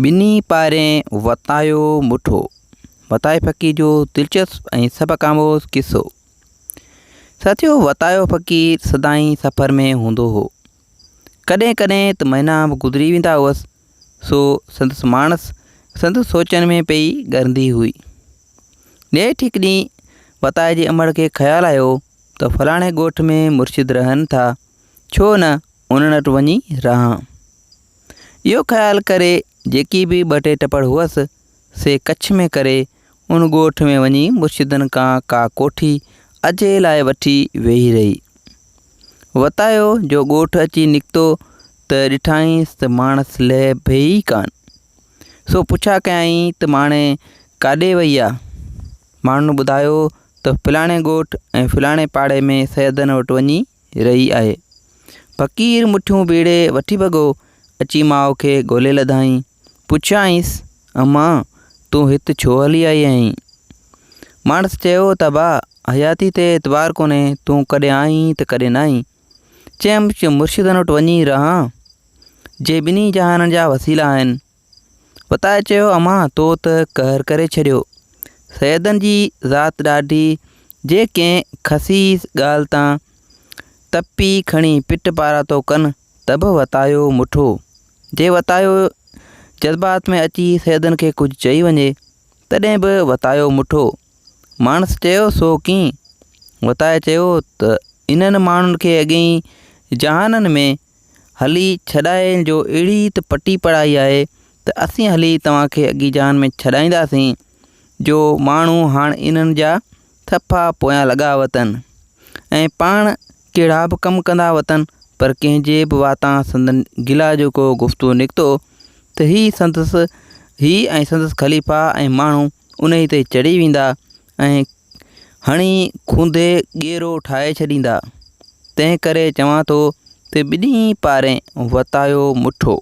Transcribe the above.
ٻنهي پارين وتايو مٺو، وتائي فقير جو دلچسپ ۽ سبق آموز قصو. ساٿيو وتايو فقير سدائين سفر ۾ هوندو هو. ڪڏهن ڪڏهن ته مهينا به گذري ويندا هئس، سو سندس ماڻس سندس سوچن ۾ پئي ڳرندي هئي. نيٺ هڪ ڏينهن وتائي جي امڙ کي خيال آيو ته فلاڻي ڳوٺ ۾ مرشد رهن ٿا، ڇو نه انهن وٽ وڃي رهان. اهو خيال ڪري جيڪي به ٻه ٽي ٽپڙ هئس، سي ڪڇ ۾ ڪري ان ڳوٺ ۾ وڃي مرشدن کان ڪا ڪوٺي اجهي لاء وٺي ويهي رهي. وتايو جو ڳوٺ اچي نڪتو ته ڏٺائينس ته ماڻس لهبي ئي ڪانه. سو پڇا ڪيائين ته ماڻي ڪاڏي وئي آ؟ ماڻهن ٻڌايو ته فلاڻي ڳوٺ ۽ فلاڻي پاڙي ۾ سيدن وٽ وڃي رهي آهي. فقير مٺيون ٻيڙي وٺي ڀڳو، اچي ماء کي ڳولي لڌائين. پڇيائينس، امان، تون هت ڇو هلي آئي آهين؟ ماڻس چيو ته ابا، حياتي تي اعتبار ڪونهي، تون ڪڏهن آئين ته ڪڏهن نه آئين. چيم ته مرشدن وٽ وڃي رهان، جي ٻنهي جهانن جا وسيلا آهن. وتائي چيو، امان، تو ته قهر ڪري ڇڏيو. سيدن جي ذات ڏاڍي، جي ڪنهن خسيس ڳالهه تان تپي کڻي پٽ پاراتو ڪن ته به وتايو مٺو. جي وتايو جذبات ۾ اچي سيدن کي ڪجهه چئي وڃي، تڏهن به وتايو مٺو. ماڻس چيو، سو ڪيئن؟ وتائي چيو ته انهن ماڻهن کي اڳئين جهانن ۾ هلي ڇڏائين جو اهڙي ته پٽي پڙهائي آهي ته اسين هلي توهان کي اڳي جهان ۾ ڇڏائينداسين جو ماڻهو هاڻ انهن جا ٿڦا پويان لڳا وتن ۽ پاڻ ڪهڙا به ڪم ڪندا وتن پر ڪنهن جي به واتان سندن گلا جو ڪو گفتو نڪتو ته هي سندس هي ۽ سندس خليفا ۽ ماڻهو انهي تي چڙهي ويندا ۽ هڻي کوندي ڳيرو ٺاهي ڇڏيندا. تنهن ڪري چوان ٿو ته ٻنهي پارين وتايو مٺو.